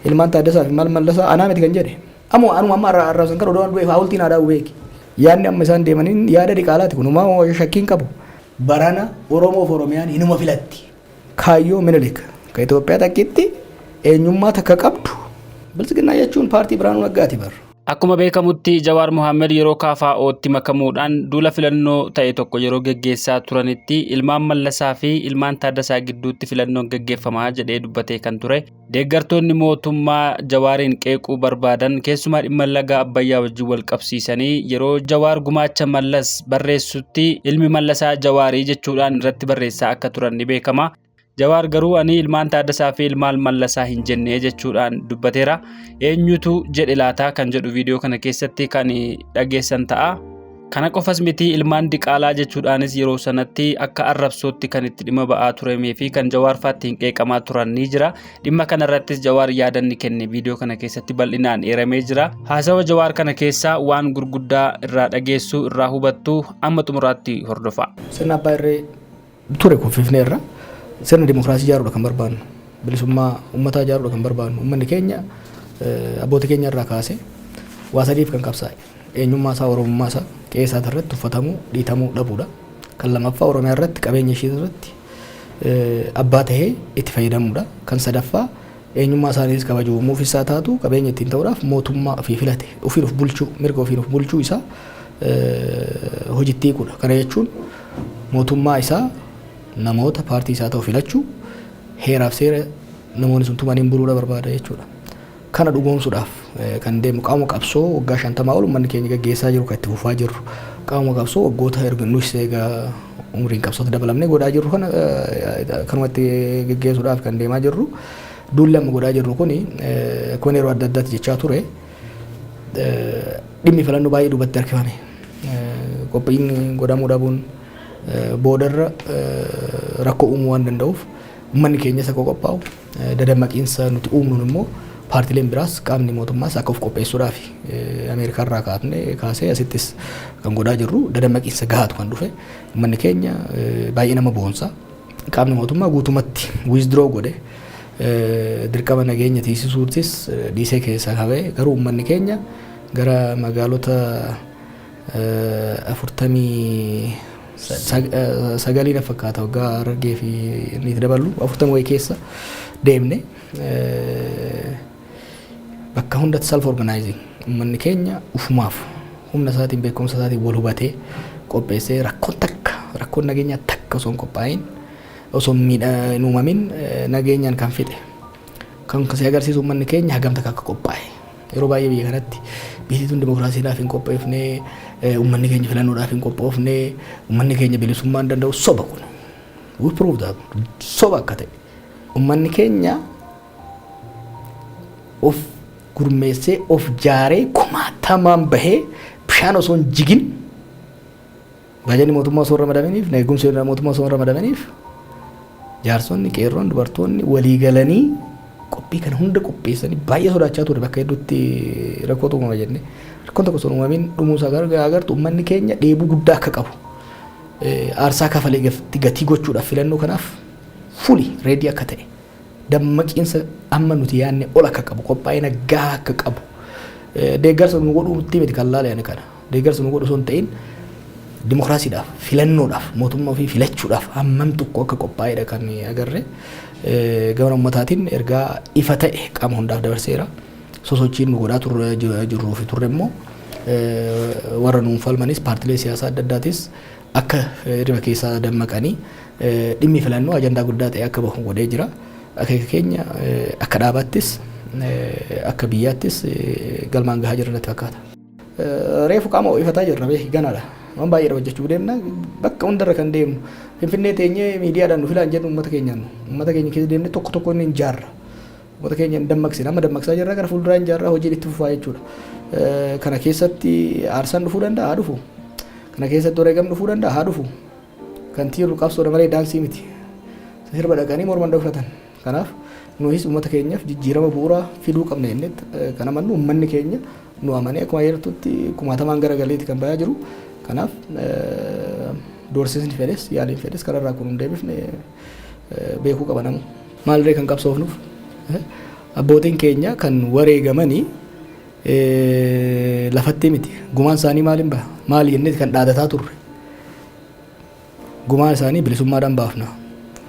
Ilmaan Taaddasaa fi ilmaan Mallasaa anaa miti kan jedhe. Ammoo anuma amma arrabsan kan odoo du'e haawultiin aadaa beeki. Yaadni amma isaan deemaniin yaada diqaalaati, kunumaa shakkiin qabu. Barana Oromoof Oromiyaan hinuma filatti. Kaayyoo Minilik ka Itoophiyaa takkitti eenyummaa takka qabdu. Biltsiginnaa jechuun paartii Biraanuu Naggaati bar. Akkuma beekamutti, Jawaar Mohaammed yeroo KFO'tti makamuudhaan duula filannoo ta'e tokko yeroo geggeessaa turanitti, ilmaan Mallasaa fi ilmaan Taaddasaa gidduutti filannoon geggeeffamaa jedhee dubbatee kan ture. Deeggartoonni mootummaa Jawaariin qeequu barbaadan, keessumaa dhimma laga Abbayyaa wajjin wal qabsiisanii, yeroo Jawaar gumaacha Mallas barreessutti ilmi Mallasaa Jawaarii jechuudhaan irratti barreessaa akka turan ni beekama. Jawaar garuu ani ilmaan Taaddasaa fi ilmaan Mallasaa hin jenne jechuudhaan dubbateera. Eenyutu jedhe laataa kan jedhu viidiyoo kana keessatti kan dhageessan ta'a. Kana qofas miti, ilmaan diqaalaa jechuudhaanis yeroo sanatti akka arrabsootti kan itti dhimma ba'aa turemee fi kan Jawaar faatti hin qeeqamaa turan ni jira. Dhimma kanarrattis Jawaar yaadanni kenne viidiyoo kana keessatti bal'inaan eeramee jira. Haasawa Jawaar kana keessaa waan gurguddaa irraa dhageessu, irraa hubattu, amma xumuraatti hordofa. Sirna abbaa irree ture kuffifneerra. Sirna dimokiraasii ijaaruudha kan barbaannu. Bilisummaa uummataa ijaaruudha kan barbaannu. Uummanni keenya abboota keenya irraa kaasee waa sadiif kan qabsaa'e. Eenyummaa isaa, Oromummaa isaa, qe'ee isaa irratti tuffatamuu, dhiitamuu dhabuudha. Kan lamaffaa, Oromiyaa irratti qabeenya ishee irratti abbaa tahee itti fayyadamuudha. Kan sadaffaa, eenyummaa isaaniis kabajuumuuf isaa taatu qabeenya ittiin ta'uudhaaf mootummaa ofii filate ofiin of bulchuu, mirga ofiin of bulchuu isaa hojiitti hiikuudha. Kana jechuun mootummaa isaa namoota paartii isaa ta'u filachuu, heeraaf seera namoonni sun tumaniin buluudha barbaada jechuudha. Kana dhugoomsuudhaaf kan deemu qaama qabsoo waggaa 50 ol uummanni keenya gaggeessaa jiru, kan itti fufaa jirru, qaama qabsoo waggoota erga nus egaa umriin qabsootti dabalamnee godhaa jirru kana kanumatti gaggeessuudhaaf kan deemaa jirru. Duulli amma godhaa jirru kuni, akkuma yeroo adda addaatti jechaa ture, dhimmi filannoo baay'ee duubatti harkifame. Qophiin godhamuu dhabuun boodarra rakkoo uumuu waan danda'uuf, uummanni keenyas akka qophaa'u, dadammaqiinsa nuti uumnuun immoo paartileen biraas qaamni mootummaas akka of qopheessuudhaaf, Ameerikaa irraa kaafne kaasee asittis kan godhaa jirru dadammaqiinsa gahaatu kan dhufe. Uummanni keenya baay'ee nama boonsa. Qaamni mootummaa guutumatti withdraw godhe, dirqama nageenya tiisisuutis dhiisee keessaa qabee, garuu uummanni keenya gara magaalota 49 na fakkaata, waggaa Harargee fi inni itti daballu 40 wayii keessa deemne. Bakka hundatti self organizing, uummanni keenya ufumaaf humna isaatiin, beekumsa isaatiin wal hubatee qopheessee, rakkoon takka, rakkoon nageenyaa takka osoo hin qophaa'in, osoo hin uumamin nageenyaan kan fixe. Kan si agarsiisu uummanni keenya hagam takka akka qophaa'e. Yeroo baay'ee biyya kanatti biyyi tun dimokiraasiidhaaf hin qopheefne, uummanni keenya filannoodhaaf hin qophoofne, uummanni keenya bilisummaa hin danda'u, soba kun. We prove that soba akka ta'e. Uummanni keenya of gurmeessee, of jaaree, kumaatamaan bahee, bishaan osoo hin jigin, baajanni mootummaa osoo hin ramadaminiif, eegumsi mootummaa osoo hin ramadaminiif, jaarsonni, qeerroon, dubartoonni walii galanii qophii kana hunda qopheessanii, baay'ee sodaachaa ture bakka hedduutti rakkootu uumama jenne. Rakkoon tokko osoo hin uumamin dhumuusaa agartu, uummanni keenya dheebuu guddaa akka qabu, aarsaa kafalee gatii gochuudhaaf filannoo kanaaf fully ready akka ta'e, dammaqiinsa amma nuti yaadne ol akka qabu, qophaa'ina gahaa akka qabu, deeggarsa nu godhuutti miti kan laale ani kana, deeggarsa nu godhu osoo hin ta'in, dimokiraasiidhaaf, filannoodhaaf, mootummaa ofii filachuudhaaf hammam tokko akka qophaa'edha kan agarre. Gama ummataatiin ergaa ifa ta'e qaama hundaaf dabarseera. Sosochiin nu godhaa turre jirruu fi turre immoo warra nuun falmanis, paartilee siyaasaa adda addaatis akka hirriba keessaa dammaqanii dhimmi filannoo ajandaa guddaa ta'e akka bahu godhee jira. Akeeka keenya akka dhaabaattis akka biyyaattis galmaan gahaa jira natti fakkaata. Reefu qaama ho'ifataa jirra, beeki, ganaadha. Waan baay'eedha hojjechuu deemna. Bakka hundarra kan deemnu. Finfinnee teenyee miidiyaadhaan nu filaan jennu uummata keenyaan, uummata keenya keessa deemnee tokko tokko inni hin jaarra. Uummata keenya hin dammaqsina. Amma dammaqsaa jirra, gara fuulduraa hin jaarra, hojiin itti fufaa jechuudha. Kana keessatti aarsaan dhufuu danda'a, haa dhufu. Kana keessatti wareegamni dhufuu danda'a, haa dhufu. Kan tiirru qabsoodha malee daansii miti. Sirba dhaqanii morman dhokfatan. Kanaaf nuyis uummata keenyaaf jijjiirama bu'uuraa fiduu qabna jennee kan amannu, uummanni keenya nu amanee akkuma heertutti kumaatamaan gara galeeti kan bayaa jiru. Kanaaf doorsisni fedhes, yaaliin fedhes kanarraa kun hin deebifne beekuu qaba namu. Maalirree kan qabsoofnuuf? Abbootiin keenya kan wareegamanii lafatti miti. Gumaan isaanii maaliin baha? Maali jennee kan dhaadataa turre. Gumaa isaanii bilisummaadhaan baafna.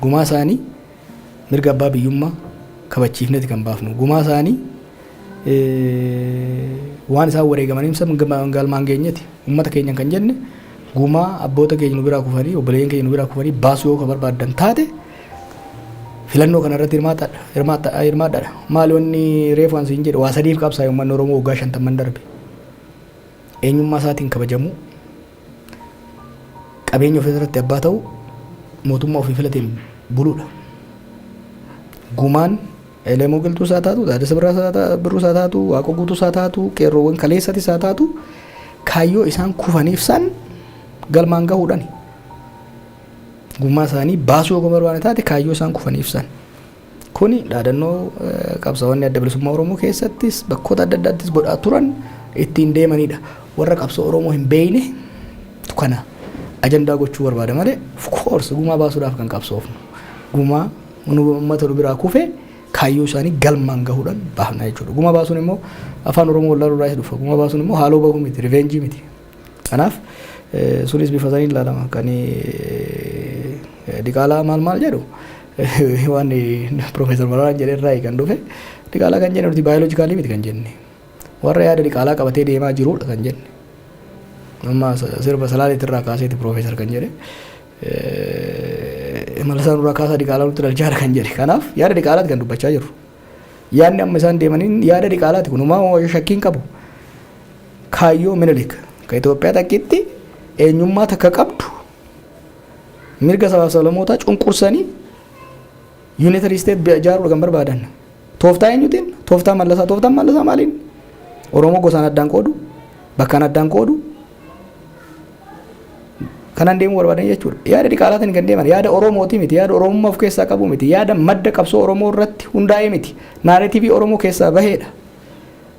Gumaa isaanii mirga abbaa biyyummaa kabachiifneeti kan baafnu. Gumaa isaanii waan isaan wareegamaniif galmaan geenyeeti. Uummata keenya kan jenne gumaa abboota keenya nu biraa kufanii, obboleeyyan keenya nu biraa kufanii baasuu yoo kan barbaaddan taate, filannoo kana irratti hirmaadhaadha. Maali wanni reefu an siin jedhe? Waa sadiif qabsaa'e uummanni Oromoo waggaa 50n darbe. Eenyummaa isaatiin kabajamuu, qabeenya ofii irratti abbaa ta'uu, mootummaa ofii filateen buluudha. Gumaan Elemoo Qilxuu isaa taatu, Taaddasa Birruu isaa taatu, Waaqoo Guutuu isaa taatu, qeerroowwan kaleessati isaa taatu, kaayyoo isaan kufaniif san galmaan gahuudhani. Gumaa isaanii baasuu yoo barbaanne taate, kaayyoo isaan kufaniif san. Kuni dhaadannoo qabsaa'onni Adda Bilisummaa Oromoo keessattis bakkoota adda addaattis godhaa turan ittiin deemanidha. Warra qabsoo Oromoo hin beekne kana ajandaa gochuu barbaada malee, of course gumaa baasuudhaaf kan qabsoofnu. Gumaa uummata nu biraa kufe kaayyoo isaanii galmaan gahuudhaan baafna jechuudha. Gumaa baasuun immoo afaan Oromoo wallaaluu irraa dhufa. Gumaa baasuun immoo haaloo bahuu miti, revenge miti. Kanaaf sunis bifa saniin ilaalama. Kan diqaalaa maal maal jedhu waan Profeesar Mararaan jedhe irraa kan dhufe. Diqaalaa kan jenne nuti biologically miti kan jenne. Warra yaada diqaalaa qabatee deemaa jirudha kan jenne. Amma sirba Salaaleetti irraa kaaseeti Profeesar kan jedhe. Mallasaa nurraa kaasaa, diqaalaa nutti dhalchaadha kan jedhe. Kanaaf yaada diqaalaati kan dubbachaa jirru. Yaadni amma isaan deemaniin yaada diqaalaati, kunumaa shakkiin qabu. Kaayyoo Minilik ka Itoophiyaa takkitti eenyummaa takka qabdu, mirga sabaaf sablammootaa cunqursanii unitary state ijaaruudha kan barbaadan. Tooftaa eenyutiin? Tooftaa Mallasaa. Tooftaan Mallasaa maaliin? Oromoo gosaan addaan qoodu, bakkaan addaan qoodu, kanaan deemuu barbaadan jechuudha. Yaada diqaalaatiin kan deeman yaada Oromooti miti, yaada Oromummaa of keessaa qabu miti, yaada madda qabsoo Oromoo irratti hundaa'ee miti, narrative Oromoo keessaa baheedha.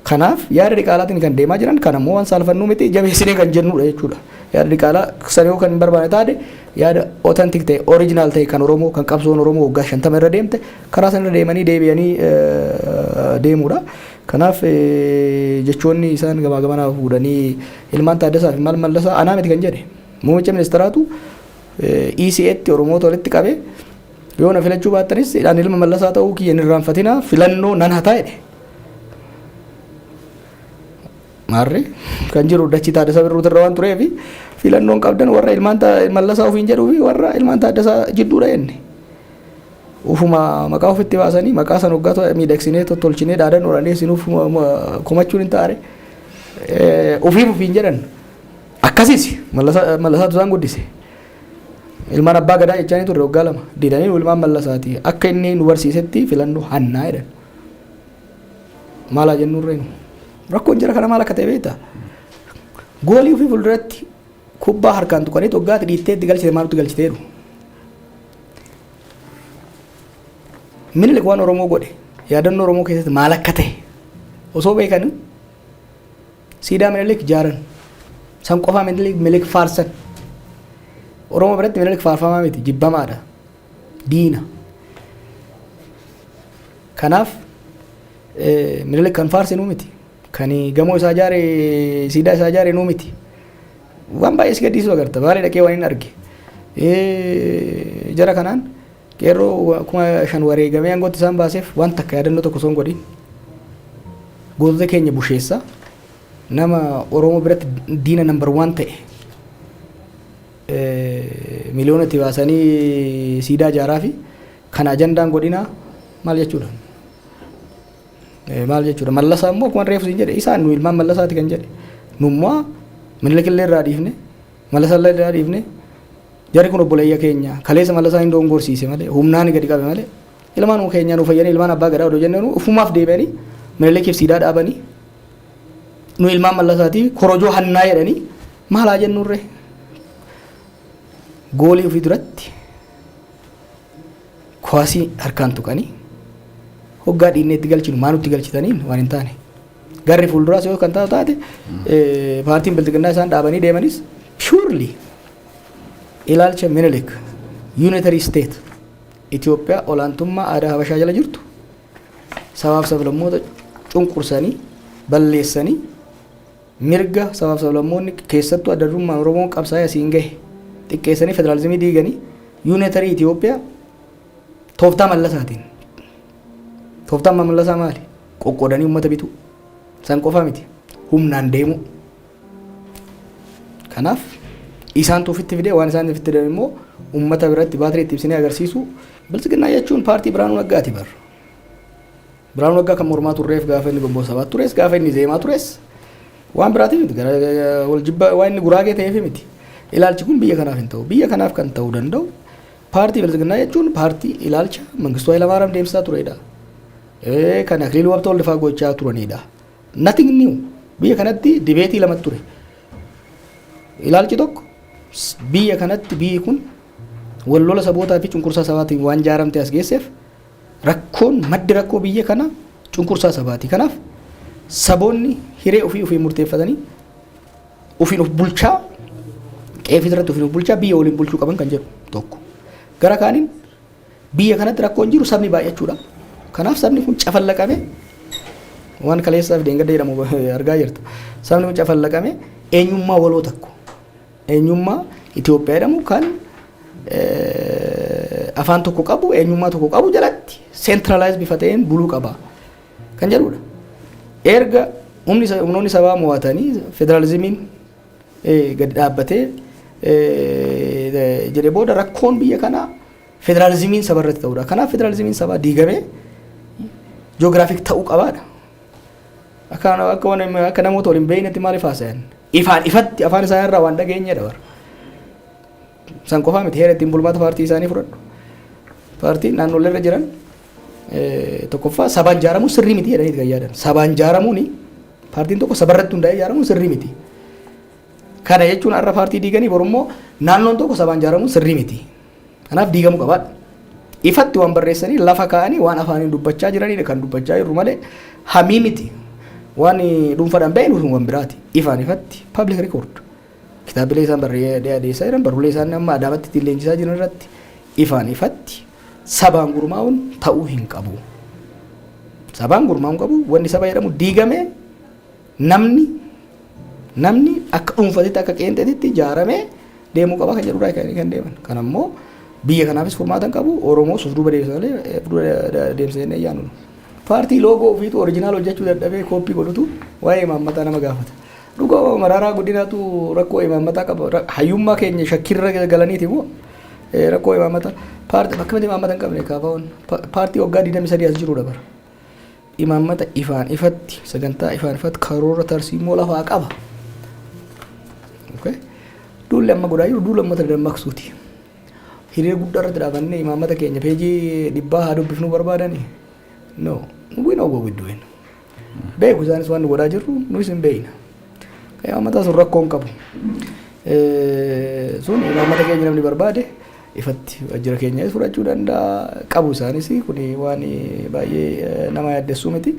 Kanaaf yaada diqaalaatiin kan deemaa jiran kan ammoo waan saalfannuu miti, jabeessinee kan jennudha jechuudha. Yaada diqaalaa sana yoo kan hin barbaanne taate, yaada authentic ta'e, original ta'e, kan Oromoo, kan qabsoon Oromoo waggaa 50 irra deemte, karaa sana irra deemanii deebi'anii deemuudha. Kanaaf jechoonni isaan gamaa gamanaa fuudhanii ilmaan Taaddasaa fi maal Mallasaa anaa miti kan jedhe. Muummicha ministeeraatu ECAtti Oromoota walitti qabee, "Yoo na filachuu baattanis ani ilma Mallasaa ta'uu kiyya hin irraanfatinaa, filannoo nan hataa," jedhe. Maarree kan jiru dachii Taaddasaa Birruutu irra waan tureef, filannoon qabdan warra ilmaan Mallasaa ofiin jedhuu fi warra ilmaan Taaddasaa jidduudha jenne. Ufuma maqaa ofitti baasanii maqaa san waggaa miidhagsinee tottolchinee dhaadannoodhaan dhiyeessinuuf komachuun hin taane. Ofiif ofiin jedhan akkasiis Mallasaatu isaan guddise. Ilmaan abbaa gadaa jechaanii turre waggaa 2 didanii, ilmaan Mallasaati, akka inni nu barsiisetti filannoo hannaa jedhan. Maalaa jennuurree nu? Rakkoon jira kana maal akka ta'e beektaa? Goolii ofii fuulduratti kubbaa harkaan tuqanii waggaatti dhiittee itti galchite, maaltu galchiteeru? Minilik waan Oromoo godhe yaadannoo Oromoo keessatti maal akka ta'e osoo beekanii siidaa Minilik ijaaran. San qofaa Minilik faarsan. Oromoo biratti Minilik faarfamaa miti, jibbamaadha. Diina. Kanaaf Minilik kan faarsinuu miti. Kan gamoo isaa ijaare, siidaa isaa ijaare nuu miti. Waan baay'ee si gaddisiisu agarta. Baalee dhaqee waan hin arge. Jara kanaan qeerroo 5,000 wareegamee aangootti isaan baaseef waan takka yaadannoo tokko osoo hin godhin. Gootota keenya busheessa, nama Oromoo biratti diina number one ta'e miliyoona itti baasanii siidaa ijaaraa fi kana ajandaan godhinaa maal jechuudha? Maal jechuudha? Mallasaa immoo akkuma reefu siin jedhe, isaan nu ilmaan Mallasaati kan jedhe. Nummoo Minilik illee irraa dhiifne, Mallasaa illee irraa dhiifne, jarri kun obboleeyya keenya. Kaleessa Mallasaa hin dongorsiise malee, humnaan gadi qabe malee, ilmaan keenya nu fayyanii ilmaan abbaa gadaa odoo jennee ufumaaf deebi'anii Minilikiif siidaa dhaabanii, nu ilmaan Mallasaati korojoo hannaa jedhanii, maal haa jennurree? Goolii ofii duratti kuwaasii harkaan tuqanii hoggaa dhiinnee itti galchinu maa nutti galchitaniin waan hin taane. Garri fuulduraas yoo kan taatu taate, paartiin bilxiginnaa isaan dhaabanii deemanis purely ilaalcha Minilik unitary state Itoophiyaa olaantummaa aadaa Habashaa jala jirtu. Sabaaf sablammoota cunqursanii balleessanii, mirga sabaaf sablammoonni, keessattuu adda durummaan Oromoon qabsaa'ee asiin gahe xiqqeessanii, federaalizimii diiganii, unitary Itoophiyaa tooftaa Mallasaatiin. Tooftaan Mallasaa maali? Qoqqoodanii uummata bituu. San qofa miti. Humnaan deemuu. Kanaaf isaantu ofitti fidee, waan isaan ofitti fidan immoo uummata biratti baatirii itti ibsinee agarsiisu. Biltsiginnaa jechuun paartii Biraanuu Naggaati bar. Biraanuu Naggaa kan mormaa turreef gaafa inni Ginboot Sabaat tures, gaafa inni Zeemaa tures, waan biraatiif miti, gara wal jibba waan inni Guraagee ta'eef miti. Ilaalchi kun biyya kanaaf hin ta'u. Biyya kanaaf kan ta'uu danda'u paartii Biltsiginnaa jechuun paartii ilaalcha Mangistuu Hayilamaariyaam deemsisaa turedha. Kan Akiliiluu Habtawald fa'aa gochaa turanidha. Nothing new. Biyya kanatti debate lamatti ture. Ilaalchi tokko biyya kanatti biyyi kun wal lola sabootaa fi cunqursaa sabaatiin waan jaaramte as geesseef, rakkoon maddi rakkoo biyya kana cunqursaa sabaati. Kanaaf saboonni hiree ofii ofii murteeffatanii ofiin of bulchaa, qeefii irratti ofiin of bulchaa, biyya waliin bulchuu qaban kan jedhu tokko. Gara kaaniin biyya kanatti rakkoon jiru sabni baay'achuudha. Kanaaf sabni kun cafallaqame, waan kaleessaa fi deengadda jedhamu argaa jirtu. Sabni kun cafallaqame eenyummaa waloo tokko, eenyummaa Itoophiyaa jedhamu kan afaan tokko qabu, eenyummaa tokko qabu jalatti centralize bifa ta'een buluu qaba kan jedhudha. Erga humni humnoonni sabaa mo'atanii federaalizimiin gadi dhaabbatee jedhee booda, rakkoon biyya kanaa federaalizimiin saba irratti ta'udha. Kanaaf federaalizimiin sabaa diigamee geographic ta'uu qabaadha. Akka namoota waliin beeknetti maaliif haasayan? Ifaan ifatti afaan isaanii irraa waan dhageenyedha bara. San qofaa miti, heera ittiin bulmaata paartii isaanii fudhadhu. Paartiin naannolee irra jiran tokkoffaa sabaan ijaaramuun sirrii miti jedhanii kan yaadan. Sabaan ijaaramuun, paartiin tokko sabarratti hundaa'ee ijaaramuun sirrii miti. Kana jechuun har'a paartii diiganii borummoo naannoon tokko sabaan ijaaramuun sirrii miti. Kanaaf diigamuu qabaadha. Ifatti waan barreessanii lafa kaa'anii waan afaaniin dubbachaa jiranidha kan dubbachaa jirru malee hamii miti. Waan dhuunfaadhaan ba'e nuti waan biraati. Ifaan ifatti public record. Kitaabilee isaan barreessee dhiyeessaa jiran, barruulee isaan amma Adaamatti ittiin leenjisaa jiran irratti ifaan ifatti sabaan gurmaa'uun ta'uu hin qabu. Sabaan gurmaa'uun qabu, wanni saba jedhamu diigame, namni akka dhuunfatitti, akka qeenxeetitti ijaaramee deemuu qaba kan jedhudha kan deeman. Kan ammoo biyya kanaafis furmaata hin qabu, Oromoos of duuba deemsa malee of duuba deemsa jennee yaadnu. Paartii logo ofiitu original hojjechuu dadhabee copy godhutu waa'ee imaammataa nama gaafata. Dhugaa Maraaraa Guddinaatu rakkoo imaammataa qaba. Hayyummaa keenya shakkirra galaniiti immoo rakkoo imaammataa. Paartii bakka miti imaammata hin qabne kaafaa'uun paartii waggaa 23 as jirudha bara. Imaammata ifaan ifatti, sagantaa ifaan ifatti, karoora tarsiimoo lafaa qaba. Duulli amma godhaa jiru duula uummata dammaqsuuti. Hiriira guddaa irratti dhaabannee imaammata keenya peejii 100 haa dubbifnuu barbaadanii? No, we know what we're doing. Beeku isaanis waan nu godhaa jirru, nuus hin beekna. Imaammataa sun rakkoo hin qabu. Sun imaammata keenya namni barbaade ifatti waajjira keenyas fudhachuu danda'a, qabu isaanis. Kun waan baay'ee nama yaaddessuu miti.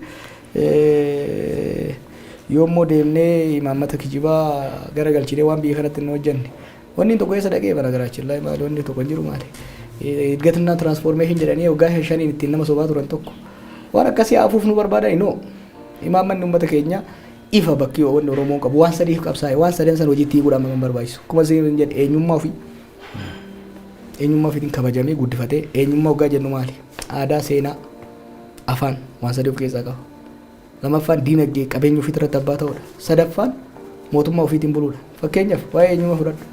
Yoommoo deemnee imaammata kijibaa gara galchinee waan biyya kanatti hin hojjenne. Wanni tokko eessa dhaqee bara garaachillaa maali, wanni tokko hin jiru maali. እድገትና transformation jedhanii waggaa 5n ittiin nama sobaa turan tokko. Waan akkasii hafuuf nu barbaadan no. Imaammanni uummata keenya ifa, bakki wanni Oromoon qabu waan sadiif qabsaa'e, waan sadan san hojiitti hiikuudhaan nama barbaachisu. Akkuma isin jedhe, eenyummaa ofii. Eenyummaa ofiitiin kabajamee guddifatee, eenyummaa waggaa jennu maali? Aadaa, seenaa, afaan, waan sadii of keessaa qaba. Lamaffaan diinagdee, qabeenya ofiitti irratti abbaa ta'uudha. Sadaffaan mootummaa ofiitiin buluudha. Fakkeenyaaf waa'ee eenyummaa fudhadhu.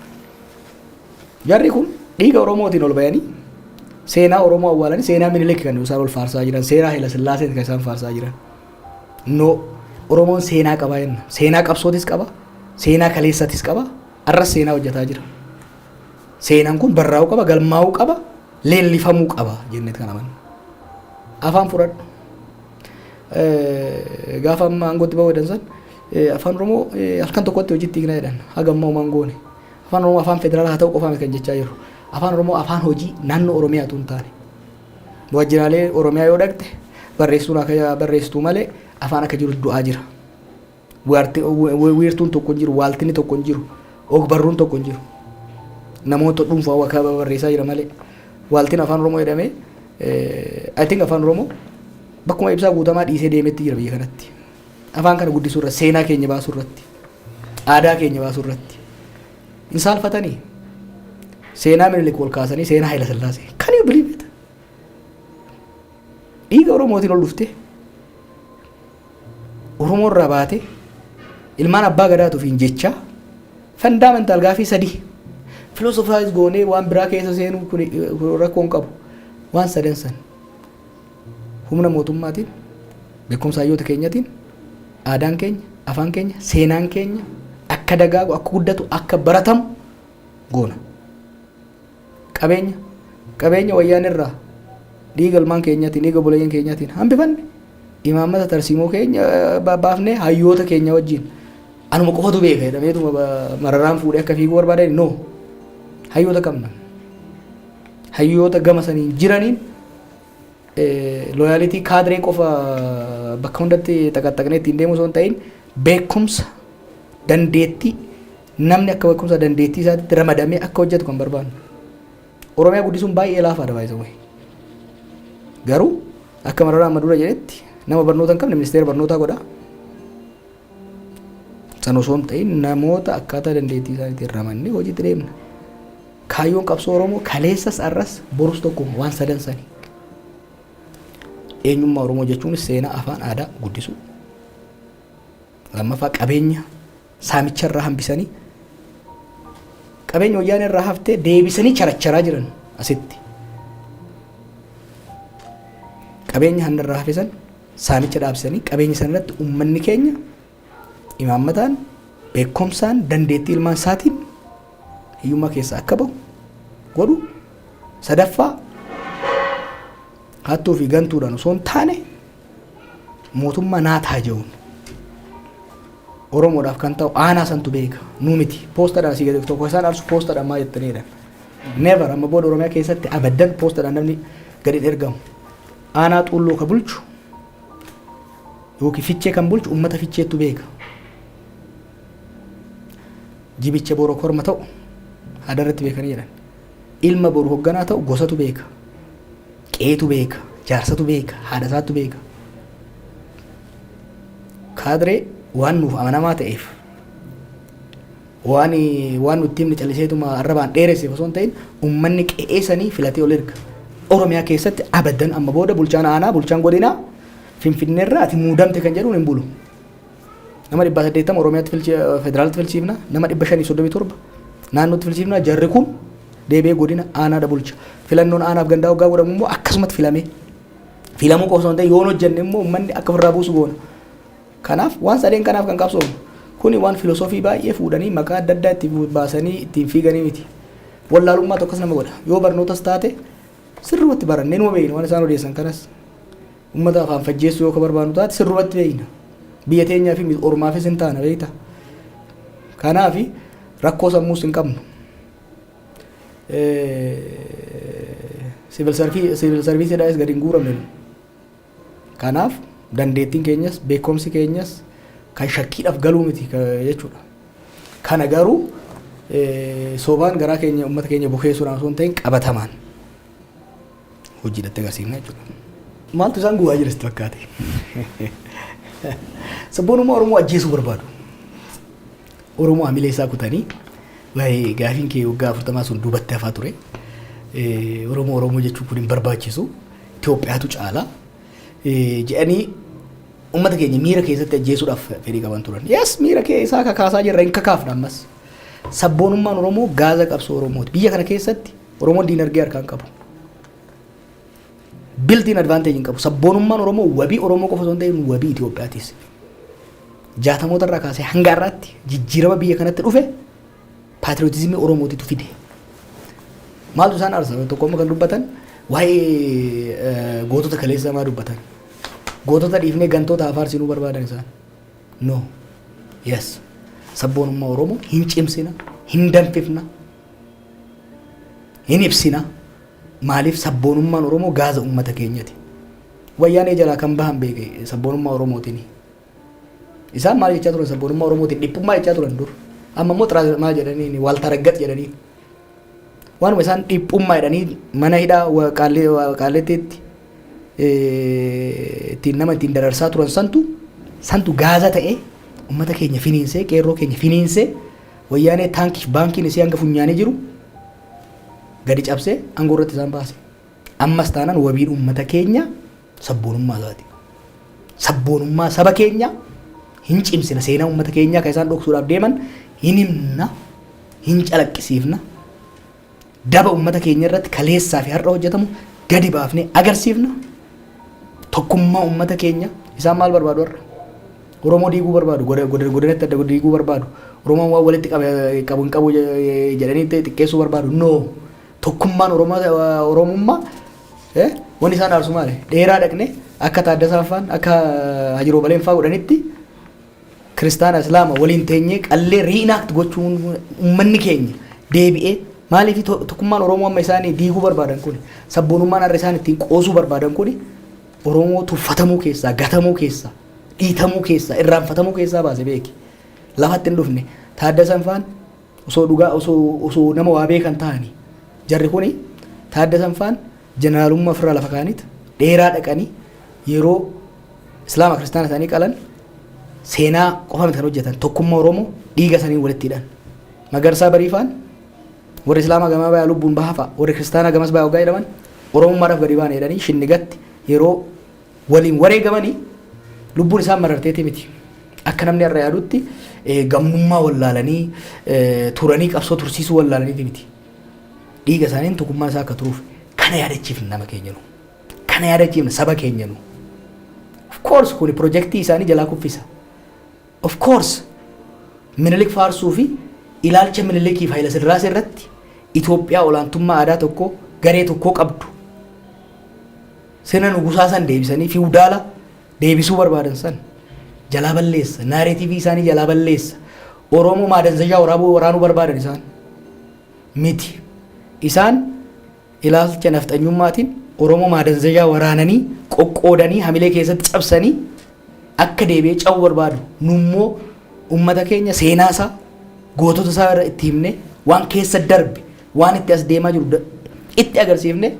Jarri kun dhiiga Oromootiin ol bayanii seenaa Oromoo awwaalanii, seenaa Minilik kan isaan ol faarsaa jiran, seenaa Haila Sillaasee kan isaan faarsaa jiran. No, Oromoon seenaa qaba jenna. Seenaa qabsootis qaba, seenaa kaleessatis qaba, arras seenaa hojjetaa jira. Seenaan kun barraa'uu qaba, galmaa'uu qaba, leellifamuu qaba jenneet kan amannu. Afaan fudhadhu. Gaafa amma aangootti ba'uu jedhan san, afaan Oromoo halkan tokkotti hojiitti hiikna jedhan, haga ammaa homaan goone. Afaan Oromoo afaan federaalaa haa ta'u qofaa kan jechaa jiru. Afaan Oromoo afaan hojii naannoo Oromiyaatu hin taane. Waajjiraalee Oromiyaa yoo dhaqxe barreessituun akka barreessituu malee afaan akka jiru du'aa jira. Wiirtuun tokko hin jiru, waaltinni tokko hin jiru, ogbarruun tokko hin jiru. Namoota dhuunfaa waa barreessaa jira malee. Waaltiin afaan Oromoo jedhamee, I think afaan Oromoo Bakkuma Ibsaa Guutamaa dhiisee deemetti jira biyya kanatti. Afaan kana guddisuu irratti, seenaa keenya baasuu irratti, aadaa keenya baasuu irratti. Hin saalfatanii? Seenaa Minilik ol kaasanii seenaa Haayila Sillaasee. Can you believe it? Dhiiga Oromootiin ol dhuftee, Oromoo irraa baate, ilmaan abbaa gadaatuuf hin jechaa, fundamental gaafii sadii philosophize goonee waan biraa keessa seenuu kun rakkoo hin qabu. Waan sadan san humna mootummaatiin, beekumsa hayyoota keenyatiin, aadaan keenya, afaan keenya, seenaan keenya akka dagaagu, akka guddatu, akka baratamu goona. Qabeenya wayyaan irraa dhiiga ilmaan keenyaatiin, dhiiga obboleeyyan keenyaatiin hambifanne, imaammata tarsiimoo keenya baafnee, hayyoota keenya wajjin, anuma qofatu beeka jedhameetuma Mararaan fuudhee akka fiiguu barbaadan, no, hayyoota qabna. Hayyoota gama saniin jiraniin loyalty kaadiree qofa bakka hundatti xaqaxaqnee ittiin deemu osoo hin ta'in, beekumsa, dandeettii, namni akka beekumsa dandeettii isaatti ramadamee akka hojjetu kan barbaannu. Oromiyaa guddisuun baay'ee laafaadha baay'ee. Garuu akka Mararaa amma dura jedhetti nama barnoota hin qabne ministeera barnootaa godha. San osoo hin ta'in, namoota akkaataa dandeettii isaaniitiin ramannee hojiitti deemna. Kaayyoon qabsoo Oromoo kaleessas, arras, borus tokkuma, waan sadan sani. Eenyummaa Oromoo jechuun seenaa, afaan, aadaa guddisuu. Lammaffaa, qabeenya saamicha irraa hambisanii, qabeenya wayyaanee irraa haftee deebisanii characharaa jiran asitti. Qabeenya hanna irraa hafe san saamicha dhaabsisanii, qabeenya sana irratti uummanni keenya imaammataan, beekumsaan, dandeettii ilmaan isaatiin hiyyummaa keessaa akka bahu godhu. Sadaffaa, hattuu fi gantuudhaan osoo hin taane, mootummaa naa jedhuun Oromoodhaaf kan ta'u aanaa santu beeka, nu miti. Poostaadhaan asii gadi tokko isaan arsu poostaadhaan maa jettaniidha. Never, amma booda Oromiyaa keessatti abaddan poostaadhaan namni gadi hin ergamu. Aanaa Xuulloo ka bulchu yookiin Fichee kan bulchu uummata Ficheettu beeka. Jibicha boru korma ta'u hadarratti beekanii jedhan. Ilma boru hoogganaa ta'u gosatu beeka. Qeetu beeka. Jaarsatu beeka. Haadha isaatu beeka. Kaadiree waan nuuf amanamaa ta'eef, waan nutti himne calliseetuma arrabaan dheeresseef osoo hin ta'in, uummanni qe'ee sanii filatee ol erga. Oromiyaa keessatti abadan amma booda bulchaan aanaa, bulchaan godinaa Finfinneerraa ati muudamte kan jedhuun hin bulu. Nama 880 Oromiyaatti federaalatti filchiifna, nama 537 naannootti filchiifna, jarri kun deebi'ee godina aanaadha bulcha. Filannoon aanaaf gandaa waggaa godhamu immoo akkasumatti filamee filamuu qofa osoo hin ta'in, yoon hojjenne immoo uummanni akka ofirraa buusu goona. Kanaaf waan sadeen kanaaf kan qabsoomnu. Kuni waan filosoofii baay'ee fuudhanii maqaa adda addaa itti baasanii ittiin fiiganii miti. Wallaalummaa tokkos nama godha. Yoo barnootas taate sirrumatti barannee numa beekna waan isaan odeessan kanas. Uummata afaan fajjeessuu yoo ka barbaannu taate sirrumatti beekna. Biyya teenyaa fi ormaafis hin taana, beekta. Kanaaf rakkoo sammuus hin qabnu. Civil serviceiidhaas gadi hin guuramne. Kanaaf dandeettiin keenyas beekumsi keenyas kan shakkiidhaaf galuu miti jechuudha. Kana garuu sobaan garaa keenya uummata keenya bukeessuudhaan osoo hin ta'in, qabatamaan hojiidhatti agarsiifna jechuudha. Maaltu isaan gubaa jira sitti fakkaate? Sabboonummaa Oromoo ajjeesuu barbaadu. Oromoo hamilee isaa kutanii, waa'ee gaafiin kee waggaa 40 sun duubatti hafaa ture. Oromoo Oromoo jechuun kun hin barbaachisu. Itoophiyaatu caala jedhanii uummata keenya miira keessatti ajjeesuudhaaf fedhii qaban turan. Yes, miira kee isaa kakaasaa jirra, hin kakaafna ammas. Sabboonummaan Oromoo gaaza qabsoo Oromooti. Biyya kana keessatti Oromoon diinagdee harkaan qabu. Built-in advantage hin qabu. Sabboonummaan Oromoo wabii Oromoo qofa osoo hin ta'in wabii Itoophiyaatis. Jaatamoota irraa kaasee hanga har'aatti jijjiirama biyya kanatti dhufe patriotismii Oromootitu fide. Maaltu isaan aarsa? Tokko amma kan dubbatan waa'ee gootota kaleessa maa dubbatan? Gootota dhiifnee gantoota afaarsinuu barbaadan isaan. No. Yes. Sabboonummaa Oromoo hin cimsina, hin danfifna, hin ibsina. Maaliif? Sabboonummaan Oromoo gaaza uummata keenyati. Wayyaanee jalaa kan bahan beeke sabboonummaa Oromootiin. Isaan maal jechaa turan? Sabboonummaa Oromootiin dhiphummaa jechaa turan dur. Amma immoo xiraas maal jedhanii, waaltaraggat jedhanii. Waanuma isaan dhiphummaa jedhanii mana hidhaa Qaalletteetti Ittiin nama ittiin dararsaa turan santu gaaza ta'ee uummata keenya finiinsee, qeerroo keenya finiinsee, Wayyaanee taankii baankiin isii hanga funyaanii jiru gadi cabsee aangoo irratti isaan baase. Ammas taanaan wabiin uummata keenya sabboonummaa isaati. Sabboonummaa saba keenya hin cimsina. Seenaa uummata keenyaa kan isaan dhoksuudhaaf deeman hin himna, hin calaqqisiifna. Daba uummata keenya irratti kaleessaa fi har'a hojjetamu gadi baafnee agarsiifna. Tokkummaa uummata keenya isaan maal barbaadu har'a? Oromoo diiguu barbaadu, godinatti adda diiguu barbaadu. Oromoon waan walitti qabu hin qabu jedhanii xiqqeessuu barbaadu. No. Tokkummaan Oromummaa wanni isaan aarsu maali? Dheeraa dhaqne akka Taaddasaa faan, akka Hajiroo Baleen faa godhanitti, kiristaana Islaama waliin teenyee qallee reenact gochuun uummanni keenya deebi'ee. Maaliif? Tokkummaan Oromoo amma isaanii diiguu barbaadan kuni, sabboonummaan har'a isaan ittiin qoosuu barbaadan kuni, Oromoo tuffatamuu keessaa, gatamuu keessaa, dhiitamuu keessaa, irraanfatamuu keessaa baase. Beeki, lafatti hin dhufne. Taaddasan faan osoo dhugaa, osoo nama waa beekan ta'anii, jarri kuni, Taaddasan faan, jeneraalummaa ofirraa lafa kaa'aniit dheeraa dhaqanii yeroo Islaama kiristaana isaanii qalan, seenaa qofa miti kan hojjetan, tokkummaa Oromoo dhiiga isaanii walitti hidhan. Magarsaa Bariifaan warri Islaamaa gamaa bayaa lubbuun bahaa fa'a, warri kiristaanaa gamas bayaa waggaa jedhaman, Oromummaadhaaf gadi baane jedhanii Shinnigatti yeroo waliin wareegamanii lubbuun isaan mararteeti miti. Akka namni har'a yaadutti gamnummaa wallaalanii turanii qabsoo tursiisuu wallaalaniiti miti. Dhiiga isaaniin tokkummaan isaa akka turuuf. Kana yaadachiifna nama keenya nu. Kana yaadachiifna saba keenya nu. Of course kuni pirojektii isaanii jalaa kuffisa. Of course Minilik faarsuu fi ilaalcha Minilikii fi Hayila Sillaasee irratti Itoophiyaa olaantummaa aadaa tokko garee tokkoo qabdu, sirna nugusaa san deebisanii fiwudaala deebisuu barbaadan san jalaa balleessa. Narrative isaanii jalaa balleessa. Oromoo maadanzajaa waraabuu waraanuu barbaadan isaan miti. Isaan ilaalcha nafxanyummaatiin Oromoo maadanzajaa waraananii qoqqoodanii hamilee keessatti cabsanii akka deebi'ee cabuu barbaadu. Nummoo ummata keenya seenaa isaa, gootota isaa irra itti himne, waan keessa darbe, waan itti as deemaa jiru itti agarsiifne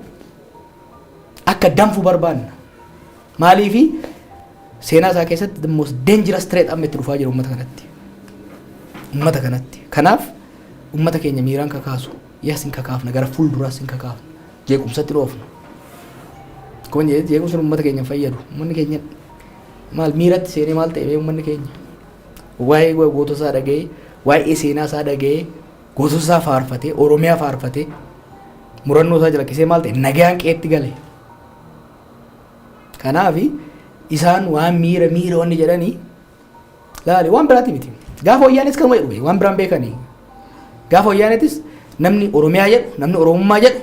akka danfu barbaanna. Maaliifi? Seenaa isaa keessatti the most dangerous threat amma itti dhufaa jira ummata kanatti. Ummata kanatti. Kanaaf ummata keenya miiraan kakaasu. Yes, hin kakaafna, gara fuulduraas hin kakaafna. Jeequmsatti dhoofna. Akkuma jedhe, jeequmsi ummata keenya hin fayyadu. Uummanni keenya maal miiratti seenee maal ta'e uummanni keenya? Waa'ee gootota isaa dhaga'ee, waa'ee seenaa isaa dhaga'ee, gootota isaa faarfatee, Oromiyaa faarfatee, murannoo isaa calaqqisee maal ta'e? Nagaan qeetti gale. Kanaaf isaan waan miira miira wanni jedhanii laali, waan biraati miti. Gaafa Wayyaanis kanuma jedhu, waan biraan beekanii. Gaafa Wayyaanetis namni Oromiyaa jedhu, namni Oromummaa jedhu,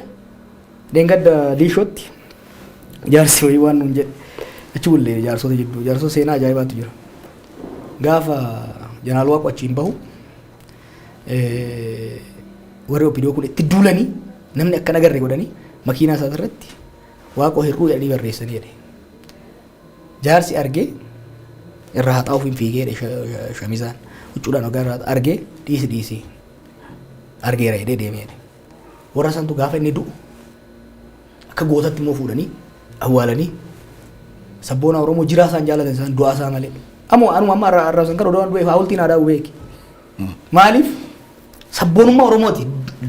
deengadda liishootti jaarsi wayii waan nuun jedhe achi bullee, jaarsota jidduu jaarsota seenaa ajaa'ibaatu jira. Gaafa Jeneraal Waaqoo achiin bahu warri OPDO kun itti duulanii namni akka nagarre godhanii makiinaa isaa irratti "Waaqoo hir'uu" jedhanii barreessanii jedhe. Jaarsi argee irraa haxaa'uuf hin fiigee jedhe, shamizaan huccuudhaan hoggaa irraa argee, "Dhiisi, dhiisi, argeera" jedhee deemee jedhe. Warra santu gaafa inni du'u akka gootatti immoo fuudhanii awwaalanii sabboona Oromoo jiraa isaan jaalatan, isaan du'aa isaa malee. Ammoo anuma amma arra san kan odoo du'e haawultiin aadaa beeki. Maaliif? Sabboonummaa Oromooti.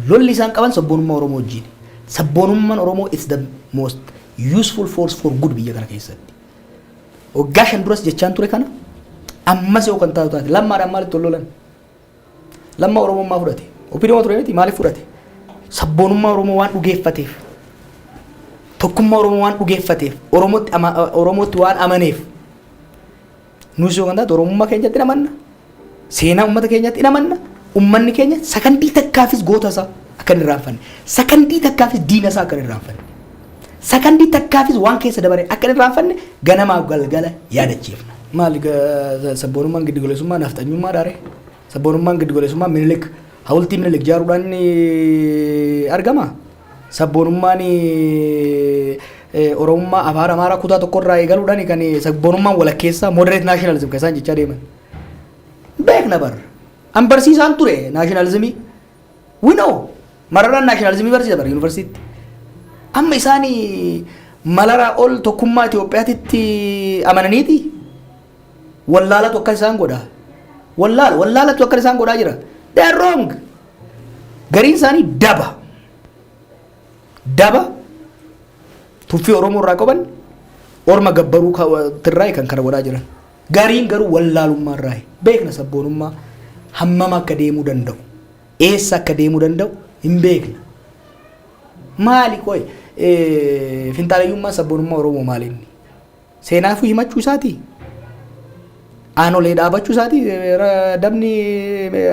Lolli isaan qaban sabboonummaa Oromoo wajjin. Sabboonummaan Oromoo is the most useful force for good biyya kana keessatti. Waggaa 5 duras jechaan ture kana, ammas yoo kan taatu taate, Lammaadhaan maalitti wal lolan? Lammaa Oromummaa fudhate. OPDO ture miti, maaliif fudhate? Sabboonummaa Oromoo waan dhugeeffateef. Tokkummaa Oromoo waan dhugeeffateef. Oromootti waan amaneef. Nus yoo kan taate Oromummaa keenyatti hin amanna. Seenaa uummata keenyatti hin amanna. Uummanni keenya sakandii takkaafis goota isaa akka hin irraanfanne. Sakandii takkaafis diina isaa akka hin irraanfanne. Sakandii takkaafis waan keessa dabare akka hin irraanfanne ganamaaf galgala yaadachiifna. Maali sabboonummaan giddugaleessummaa nafxanyummaa dhaare? Sabboonummaan giddugaleessummaa Minilik, hawultii Minilik ijaaruudhaan argama? Sabboonummaan Oromummaa afaan Amaaraa kutaa tokkorraa eegaluudhaan kan sabboonummaan walakkeessaa moderate nationalism kan isaan jechaa deeman? Beekna bar. An barsiisaan ture nationalismii. We know. Mararaan nationalismii barsiisa bar yuunivarsiitti. Amma isaan Malaraa ol tokkummaa Itoophiyaatitti amananiiti. Wallaalatu akka isaan godha. Wallaala, wallaalatu akka isaan godhaa jira. They are wrong. Gariin isaanii daba. Daba tuffii Oromoo irraa qaban, orma gabbaruu tirraa kan kana godhaa jiran. Gariin garuu wallaalummaa irraa. Beekna, sabboonummaa hammam akka deemuu danda'u, eessa akka deemuu danda'u hin beekna. Maali qoy, finxaaleyyummaa sabboonummaa Oromoo maali inni? Seenaafuu himachuu isaatii? Aanolee dhaabachuu isaatii? Dabni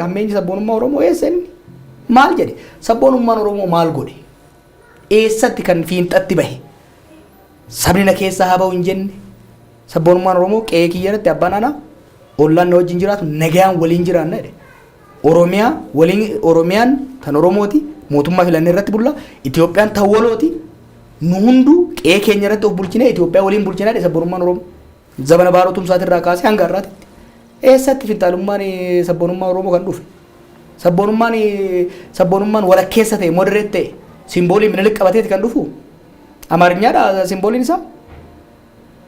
hammeenyi sabboonummaa Oromoo eessa inni? Maal jedhe? Sabboonummaan Oromoo maal godhe? Eessatti kan fiinxatti bahe? Sabni na keessaa haa bahu hin jenne. Sabboonummaan Oromoo qe'ee kiyya irratti abbaan anaa, ollaan na wajjin jiraatu, nagaan waliin jiraanna jedhe. Oromiyaa waliin, Oromiyaan kan Oromooti, mootummaa filannee irratti bulla. Itoophiyaan tan walooti, nu hunduu qe'ee keenya irratti of bulchinee Itoophiyaa waliin bulchinaa jedhe sabboonummaan Oromoo. Zabana Baaroo Tumsaatirraa kaasee hanga har'aatitti. Eessatti finxaalummaan sabboonummaa Oromoo kan dhufe? Sabboonummaan walakkeessa ta'e, moderate ta'e, simboolii Minilik qabateeti kan dhufu. Amaarinyaadha simbooliin isaa?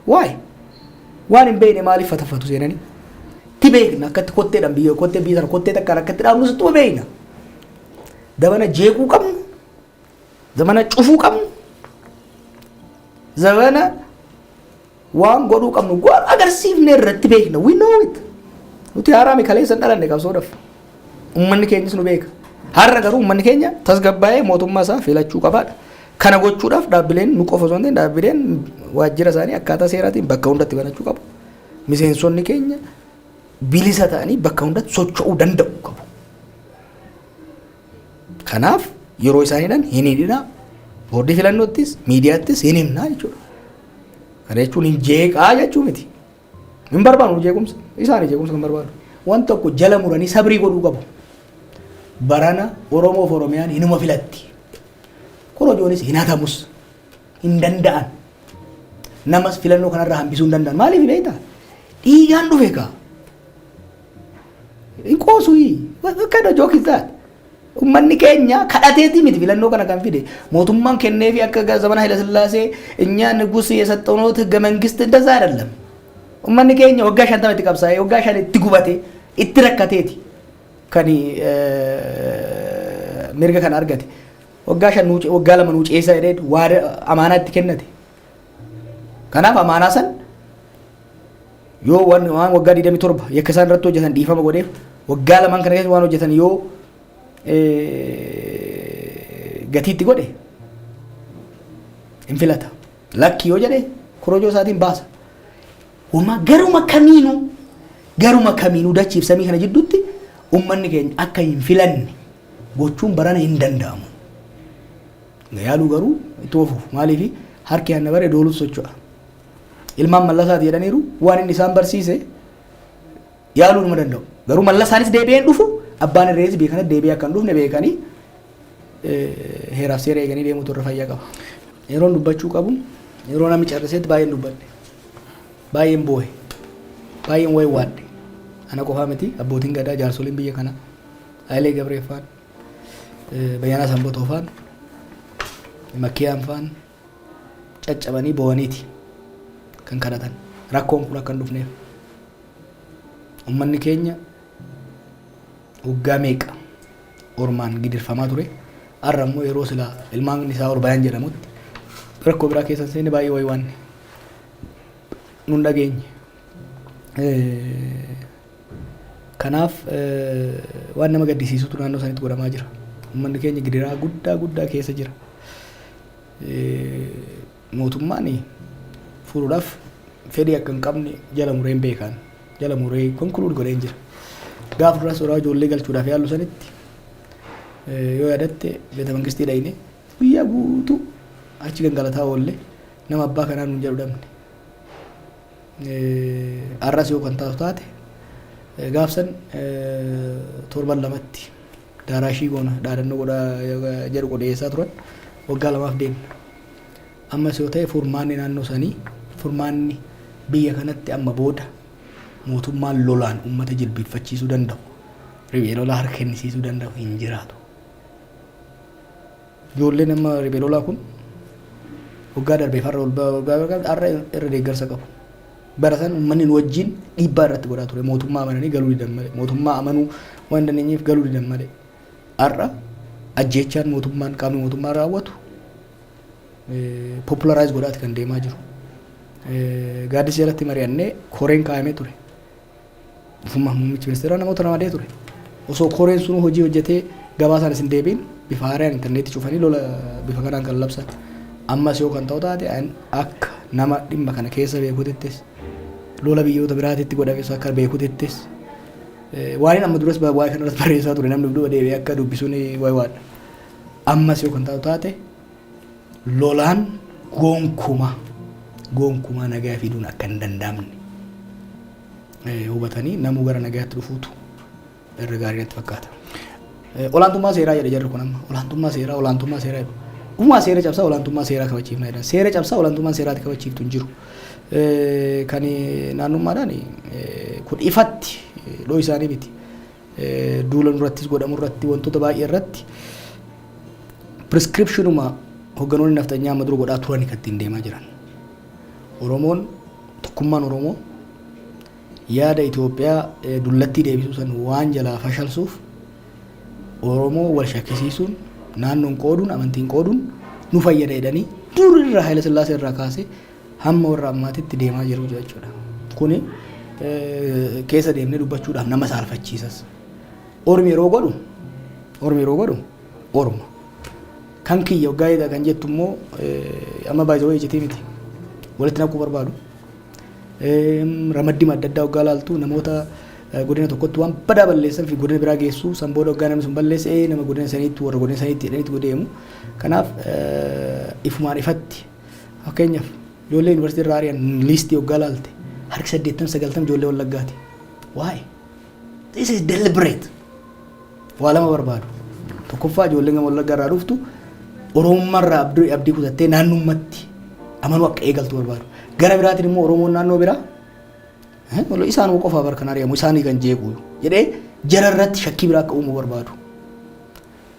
Waay, waan hin beekne maaliif fatafatu seenanii? Ti beekna, akkatti kotteedhaan biyya, kottee biyya sana kottee takkaan akkatti dhaabnu sittuma beekna. Dabana jeequu qabnu, zamana cufuu qabnu, zamana waan godhuu qabnu godhu agarsiifne irratti beekna. We know it. Nuti haaraami, kaleessa hin dhalanne qabsoodhaaf. Uummanni keenyas nu beeka. Har'a garuu uummanni keenya tasgabbaa'ee mootummaa isaa filachuu qabaadha. Kana gochuudhaaf dhaabbileen nu qofa osoo hin ta'in, dhaabbileen waajjira isaanii akkaataa seeraatiin bakka hundatti banachuu qabu. Miseensonni keenya bilisa ta'anii bakka hundatti socho'uu danda'u qabu. Kanaaf yeroo isaaniidhaan hin hidhinaa, boordii filannoottis miidiyaattis hin himnaa jechuudha. Kana jechuun hin jeeqaa jechuu miti. Hin barbaadu jeequmsa. Isaanii jeequmsa kan barbaadu. Waan tokko jala muranii sabrii godhuu qabu. Barana Oromoof Oromiyaan hinuma filatti. Korojoonis hin hatamus. Hin danda'an. Namas filannoo kanarraa hambisuu hin danda'an. Maaliif beektaa? Dhiigaan dhufe kaa. Hin qoosu. What kind of joke is that? Uummanni keenya kadhateetii miti filannoo kana kan fide. Mootummaan kenneefi akka zamana Haile Sillaasee እኛ ንጉስ የሰጠነው ህገ መንግስት እንደዛ አይደለም። Uummanni keenya waggaa 50 itti qabsaa'ee, waggaa 5 itti gubate, itti rakkateeti kan mirga kana argate. Waggaa 5, waggaa 2 nuu ceesa jedhee waa amaanaa itti kennate. Kanaaf amaanaa san yoo waan waggaa 27 yakka isaan irratti hojjetan dhiifama godheef, waggaa lamaan kana keessa waan hojjetan yoo gatiitti godhe hin filata. Lakki yoo jedhe korojoo isaatiin baasa. Homaa garuma kamiinuu dachiif samii kana jidduutti ummanni keenya akka hin filanne gochuun barana hin danda'amu. Yaaluu garuu itti ofuuf, maaliif harki hanna bare dooluuf socho'a. Ilmaan Mallasaati jedhaniiru, waan inni isaan barsiise yaaluu numa danda'u. Garuu Mallasaanis deebi'ee hin dhufu, abbaan irrees biyya kanatti deebi'ee akka hin dhufne beekanii heeraaf seera eeganii deemuutu irra fayyaa qaba. Yeroon dubbachuu qabu, yeroo namni carriseetti baay'een dubbadhe. Baay'een boohe. Baay'een waywaadhe. Ana qofaa miti, abbootiin gadaa, jaarsoliin biyya kanaa, Hayilee Gabreeffaan, Bayyanaa Sanbatoo faan, Makkiyaan faan caccabanii boo'aniiti kan kadhatan. Rakkoon kun akka hin dhufneef. Uummanni keenya waggaa meeqa ormaan gidirfamaa ture. Har'a immoo yeroo silaa ilmaan isaa ol bayan jedhamutti rakkoo biraa keessa hin seenne, baay'ee waywaanne. Nun dhageenye. Kanaaf waan nama gaddisiisutu naannoo sanitti godhamaa jira. Uummanni keenya gidiraa guddaa guddaa keessa jira. Mootummaan furuudhaaf fedhii akka hin qabne jala mureen beekan. Jala muree conclude godheen jira. Gaafa duras yeroo ijoollee galchuudhaaf yaallu sanitti, yoo yaadatte, beeta mangistii dhayne, guyyaa guutuu achi gangalataa oolle, nama abbaa kanaa nuun jedhu dhabne. Har'as yoo kan taatu taate, gaafsan torban lamatti daaraashii goona dhaadannoo godhaa jedhu godheessaa turan, waggaa 2f deemna. Ammas yoo ta'e, furmaanni naannoo sanii, furmaanni biyya kanatti amma booda mootummaan lolaan uummata jilbiiffachiisuu danda'u, riphee lolaa harka kennisiisuu danda'u hin jiraatu. Ijoolleen amma riphee lolaa kun Waggaa darbee farra waggaa har'a irra deeggarsa qabu. Bara san uummanni nu wajjin dhiibbaa irratti godhaa ture. Mootummaa amananii galuu didan malee. Mootummaa amanuu waan dandeenyeef galuu didan malee. Har'a ajjeechaan mootummaan, qaamni mootummaa raawwatu popularize godhaati kan deemaa jiru. Gaaddisa jalatti mari'annee koreen kaa'amee ture. Ufuma muummichi ministeeraa namoota ramadee ture. Osoo koreen sun hojii hojjetee gabaasaan isin deebiin, bifa haaraan intarneetii cufanii lola bifa kanaan kan labsan. Ammas yoo kan ta'u taate, akka nama dhimma kana keessa beekutittis, lola biyyoota biraatitti godhames akka beekutittis, waan inni amma duras waa'ee kanarratti barreessaa ture namni duuba deebi'ee akka dubbisuun waadha. Ammas yoo kan ta'u taate, lolaan gonkumaa gonkumaa nagaa fiduun akka hin danda'amne hubatanii namuu gara nagaatti dhufuutu irra gaarii natti fakkaata. Olaantummaa seeraa jedha jarri kun amma. Olaantummaa seeraa, olaantummaa seeraa jedhu. Ufumaa seera cabsaa olaantummaa seeraa kabachiifna jedhan. Seera cabsaa olaantummaan seeraatti kabachiiftu hin jiru. Kan naannummaadhaan kun ifatti dhoo isaanii miti. Duula nurrattis godhamu irratti, wantoota baay'ee irratti prescriptionuma hogganoonni nafxanyaa amma dura godhaa turani kan ittiin deemaa jiran. Oromoon, tokkummaan Oromoo yaada Itoophiyaa dullattii deebisuu san waan jalaa fashalsuuf, Oromoo wal shakkisiisuun, naannoon qooduun, amantiin qooduun nu fayyada jedhanii dur irraa, Haayila Sillaasee irraa kaasee hamma warra ammaatitti deemaa jiru jechuudha. Kuni keessa deemnee dubbachuudhaaf nama saalfachiisas. Ormi yeroo godhu orma. Kan kiyya waggaa eegaa kan jettu immoo amma baay'ee iccitii miti. Walitti naquu barbaadu. Ramaddii adda addaa waggaa laaltu, namoota godina tokkotti waan badaa balleessan fi godina biraa geessu. San booda waggaa namni sun balleesse nama godina saniitti, warra godina saniitti jedhaniitti deemu. Kanaaf ifumaan ifatti, fakkeenyaaf ijoollee yuunivarsiitii irraa ari'an liistii waggaa laalte, harki 80 90 ijoollee Wallaggaati. Why? This is deliberate. Waa lama barbaadu. Tokkoffaa, ijoolleen gama Wallaggaa irraa dhuftu Oromummaarraa abdii kutattee naannummatti amanuu akka eegaltu barbaadu. Gara biraatiin immoo Oromoon naannoo biraa isaanuma qofaa bar kan ari'amu, isaanii kan jeequ jedhee jara irratti shakkii biraa akka uumu barbaadu.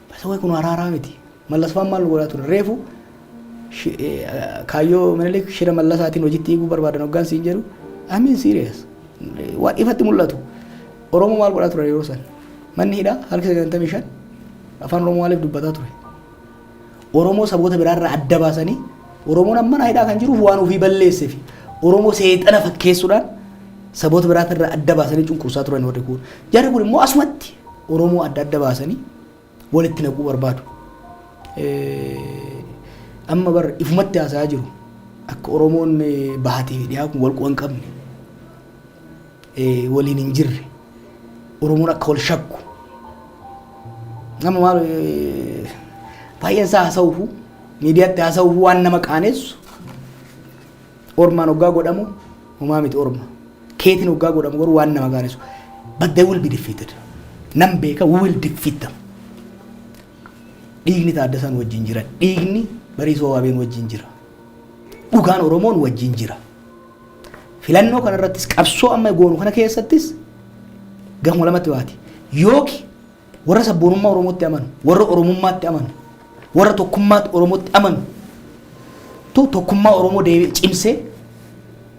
Basawee kun araaraa miti. Mallasfaan maal nu godhaa ture? Reefu kaayyoo Minilik shira Mallasaatiin hojiitti hiikuu barbaadan hoggaan siin jedhu, I mean serious. Waan ifatti mul'atu. Oromoo maal godhaa ture yeroo san? Manni hidhaa harki 95 afaan Oromoo maaliif dubbataa ture? Oromoo saboota biraarraa adda baasanii, Oromoon amma hidhaa kan jiruuf waan ofii balleesseef, Oromoo seexana fakkeessuudhaan saboota biraatirraa adda baasanii cunqursaa turan warri kun. Jarri kun immoo asumatti Oromoo adda adda baasanii walitti naquu barbaadu. Amma bar ifumatti haasa'aa jiru. Akka Oromoon bahatee fi dhiyaa kun wal quba hin qabne, waliin hin jirre, Oromoon akka wal shakku. Nama maal baay'een isaa haasa'uufu, miidiyaatti haasa'uufu waan nama qaanessu. Ormaan hoggaa godhamu homaa miti, orma. Keetiin hoggaa godhamu garuu waan nama qaanessu. But they will be defeated. Nan beeka, we will defeat them. Dhiigni Taaddasaan wajjin jira. Dhiigni Bariisoo Waabeen wajjin jira. Dhugaan Oromoon wajjin jira. Filannoo kanarrattis, qabsoo amma goonu kana keessattis gahuma lamatti baati. Yooki warra sabboonummaa Oromootti amanu, warra Oromummaatti amanu, warra tokkummaatti Oromootti amanu tu tokkummaa Oromoo deebi'ee cimsee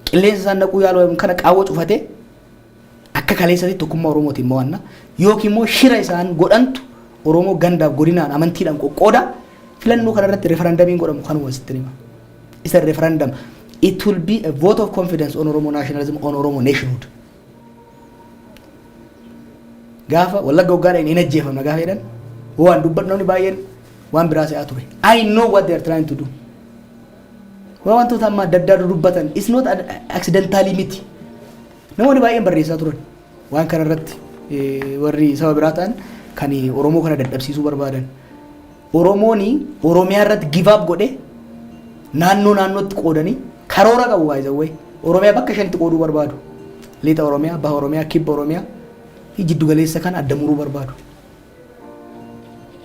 qilleensa isaan naquu yaalu kana qaawwa cufatee akka kaleessatti tokkummaa Oromootiin mo'anna. Yookiin immoo shira isaan godhantu Oromoo gandaaf, godinaan, amantiidhaan qoqqooda. Filannoo kanarratti referendamiin godhamu kanuma sitti hima. Isa referendum. It will be a vote of confidence on Oromo nationalism, on Oromo nationhood. Gaafa Wallagga waggaadhaan hin ajjeefamna gaafa jedhan, waan dubbadhu namni baay'een waan biraa se'aa ture. I know what they are trying to do. Waan wantoota amma adda addaa dubbatan it's not accidentally miti. Namoonni baay'een barreessaa turan. Waan kana irratti warri saba biraa ta'an kan Oromoo kana dadhabsiisuu barbaadan. Oromooni Oromiyaa irratti give up godhe, naannoo naannootti qoodanii karoora qabu baay'ee. Oromiyaa bakka shanitti qooduu barbaadu. Lixa Oromiyaa, Baha Oromiyaa, Kibba Oromiyaa fi jiddu galeessa kana adda muruu barbaadu.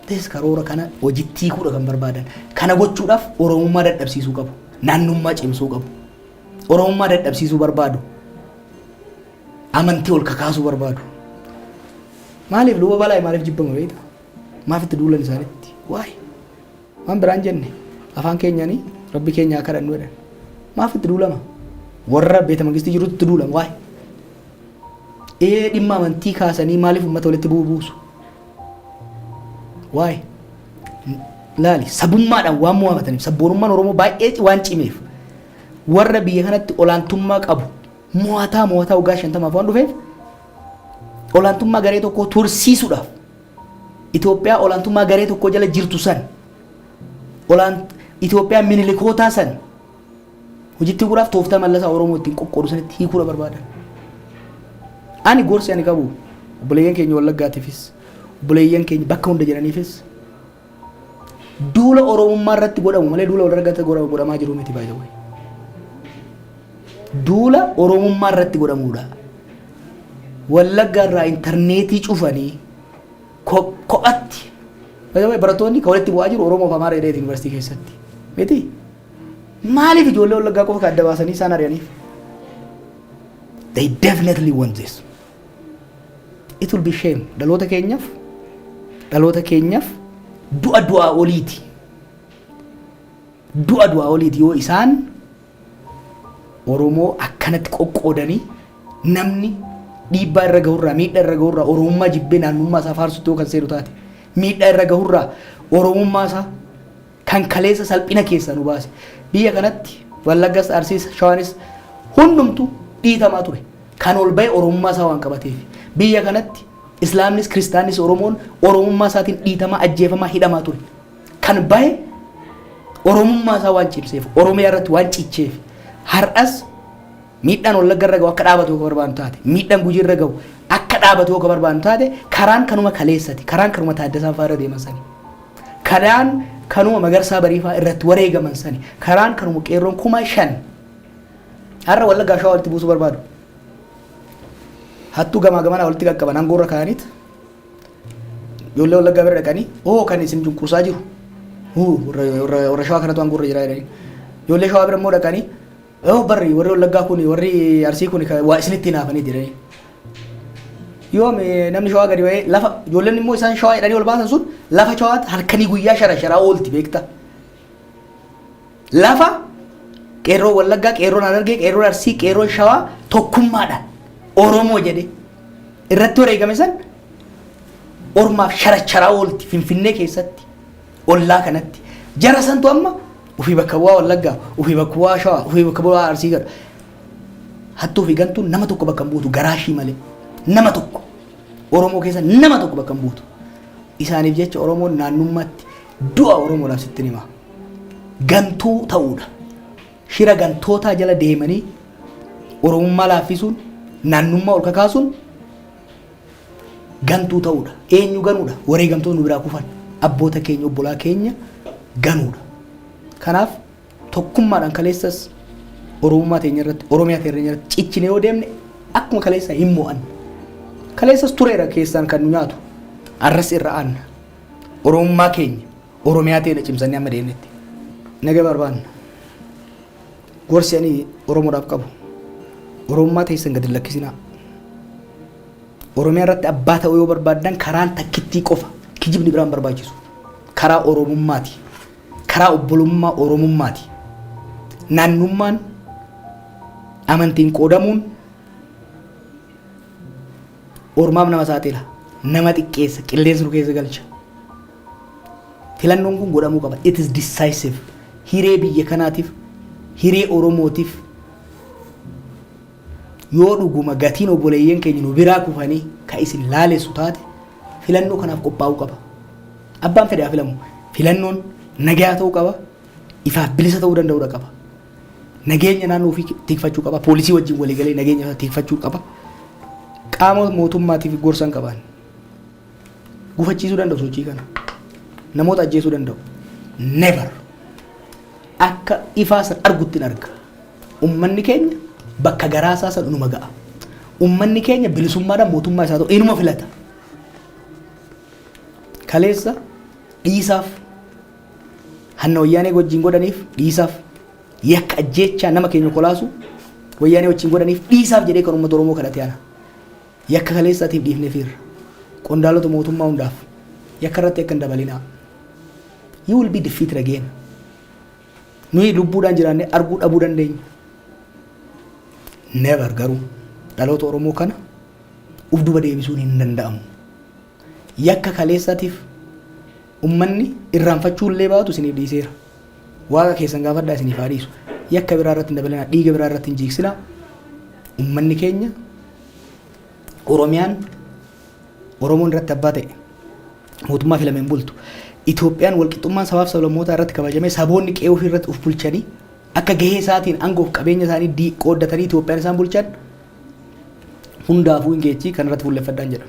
Tes karoora kana hojiitti hiikuudha kan barbaadan. Kana gochuudhaaf Oromummaa dadhabsiisuu qabu. Naannummaa cimsuu qabu. Oromummaa dadhabsiisuu barbaadu. Amantii ol kakaasuu barbaadu. Maaliif luba balaa maaliif jibbama beektaa? Maaf itti duulan isaanitti? Waa'ee waan biraan jenne afaan keenyanii Rabbi keenya haa kadhannu jedhan. Maaf itti duulama? Warra beeta mangistii jirutti itti duulama waa'ee. Ee, dhimma amantii kaasanii maaliif uummata walitti bu'u buusu? Waa'ee. Laali, sabummaadhaan waan mo'amataniif, sabboonummaan Oromoo baay'ee waan cimeef, warra biyya kanatti olaantummaa qabu mo'ataa mo'ataa waggaa 50f waan dhufeef, olaantummaa garee tokkoo tursiisuudhaaf, Itoophiyaa olaantummaa garee tokkoo jala jirtu san, olaan Itoophiyaa Minilikootaa san hojiitti hiikuudhaaf tooftaa Mallasaa Oromoo ittiin qoqqoodu sanitti hiikuudha barbaadan. Ani gorsi ani qabu obboleeyyan keenya Wallaggaatiifis, obboleeyyan keenya bakka hunda jiraniifis, duula Oromummaa irratti godhamu malee duula Wallaggaatti godhamaa jiru miti, by the way. Duula Oromummaa irratti godhamudha. Wallagga irraa intarneetii cufanii kophatti. By the way, barattoonni kan walitti bu'aa jiru Oromoo fi Amaara jedhee yuunivarsiitii keessatti. Miti? Maaliif ijoollee Wallaggaa qofa kan adda baasanii isaan ari'aniif? They definitely want this. It will be shame. Dhaloota keenyaaf du'a du'aa oliiti. Du'a du'aa oliiti yoo isaan Oromoo akkanatti qoqqoodanii, namni dhiibbaa irra gahurraa, miidhaa irra gahurraa Oromummaa jibbee naannummaa isaa faarsutti yoo kan seenu taate, miidhaa irra gahurraa Oromummaa isaa kan kaleessa salphina keessaa nu baase. Biyya kanatti Wallaggas, Arsiis, Shawaanis hundumtu dhiitamaa ture. Kan ol ba'e Oromummaa isaa waan qabateef. Biyya kanatti Islaamnis, Kiristaannis, Oromoon Oromummaa isaatiin dhiitamaa, ajjeefamaa, hidhamaa ture. Kan bahe Oromummaa isaa waan cimseef, Oromiyaa irratti waan cicheef. Har'as miidhaan Wallagga irra gahu akka dhaabatu yoo barbaannu taate, miidhaan Gujii irra gahu akka dhaabatu yoo barbaannu taate, karaan kanuma kaleessati, karaan kanuma Taaddasaan fa'aa irra deeman sani, karaan kanuma Magarsaa Bariifaa irratti wareegaman sani, karaan kanuma qeerroon 5,000. Har'a Wallaggaa, Shawaa walitti buusuu barbaadu. Hattuu gamaa gamanaa walitti qaqqaban, aangoo irra kaa'aniit ijoollee Wallaggaa bira dhaqanii, "Oo, kan isin cunqursaa jiru warra Shawaa kanatu aangoo irra jira," jedhanii. Ijoollee Shawaa bira immoo dhaqanii, "Oo, barri warri Wallaggaa kun, warri Arsii kun waa isinitti hinaafanii," jedhanii. Yoom namni Shawaa gadi ba'ee lafa ijoolleen immoo isaan Shawaa jedhanii ol baasan sun lafa Shawaatti halkanii guyyaa shara sharaa oolti, beekta. Lafa qeerroo Wallaggaa, qeerroon Harargee, qeerroon Arsii, qeerroon Shawaa tokkummaadhaan Oromoo jedhe irratti wareegame san ormaaf sharacharaa oolti Finfinnee keessatti ollaa kanatti. Jara santu amma ofii bakka bu'aa Wallaggaa, ofii bakka bu'aa Shawaa, ofii bakka bu'aa Arsii godha. Hattuu fi gantuun nama tokko bakka hin buutu garaashii malee. Nama tokko. Oromoo keessa nama tokko bakka hin buutu. Isaaniif jecha Oromoon naannummaatti du'a Oromoodhaaf sitti hima. Gantuu ta'uudha. Shira gantootaa jala deemanii Oromummaa laaffisuun, naannummaa ol kakaasuun gantuu ta'uudha. Eenyu ganuudha? Wareegamtoota nu biraa kufan. Abboota keenya, obbolaa keenya ganuudha. Kanaaf tokkummaadhaan kaleessas Oromummaa teenya irratti, Oromiyaa teenya irratti cichine yoo deemne, akkuma kaleessa hin mo'anne. Kaleessas tureera keessaan kan nu nyaatu. Arras irra aanna. Oromummaa keenya, Oromiyaa teenya cimsannee amma deemnetti. Naga barbaanna. Gorsi ani Oromoodhaaf qabu, Oromummaa teessan gadi lakkisinaa. Oromiyaa irratti abbaa ta'uu yoo barbaaddan, karaan takkittii qofa, kijibni biraan barbaachisu. Karaa Oromummaati. Karaa obbolummaa Oromummaati. Naannummaan, amantiin qoodamuun ormaaf nama saaxila. Nama xiqqeessa, qilleensa nu keessa galcha. Filannoon kun godhamuu qaba. It is decisive. Hiree biyya kanaatiif, hiree Oromootiif, yoo dhuguma gatiin obboleeyyan keenya nu biraa kufanii ka isin laalessu taate, filannoo kanaaf qophaa'uu qaba. Abbaan fedhe haa filamu. Filannoon nagaa ta'uu qaba. Ifaaf bilisa ta'uu danda'uudha qaba. Nageenya naannoo ofii tikfachuu qaba. Poolisii wajjin waliigalee nageenya isaa tikfachuu qaba. Qaama mootummaatiif gorsan qaban. Gufachiisuu danda'u sochii kana. Namoota ajjeesuu danda'u. Never. Akka ifaa san argutti hin arga. Ummanni keenya bakka garaa isaa san inuma ga'a. Ummanni keenya bilisummaadhaan mootummaa isaa ta'u inuma filata. Kaleessa dhiisaaf, hanna Wayyaanee wajjin godhaniif dhiisaaf, yakka ajjeechaa nama keenya kolaasu Wayyaanee wajjin godhaniif dhiisaaf jedhee kan uummata Oromoo kadhate ana. Yakka kaleessaatiif dhiifnee fiirra. Qondaalota mootummaa hundaaf yakka irratti akka hin dabalinaa. You will be defeated again. Nuyi lubbuudhaan jiraannee arguu dhabuu dandeenya. Never garuu dhaloota Oromoo kana uf duba deebisuun hin danda'amu. Yakka kaleessaatiif ummanni irraanfachuu illee baatu isiniif dhiiseera. Waaqa keessan gaafadhaa, isiniif haa dhiisu. Yakka biraa irratti hin dabalinaa, dhiiga biraa irratti hin jiigsinaa. Ummanni keenya, Oromiyaan Oromoon irratti abbaa ta'e, mootummaa filameen bultu. Itoophiyaan walqixxummaan sabaaf sablammootaa irratti kabajamee, saboonni qe'ee ofii irratti uf bulchanii, akka gahee isaatiin aangoof qabeenya isaanii qooddatanii Itoophiyaan isaan bulchan hundaafuu hin geechii kan irratti fuulleffadhaan jedha.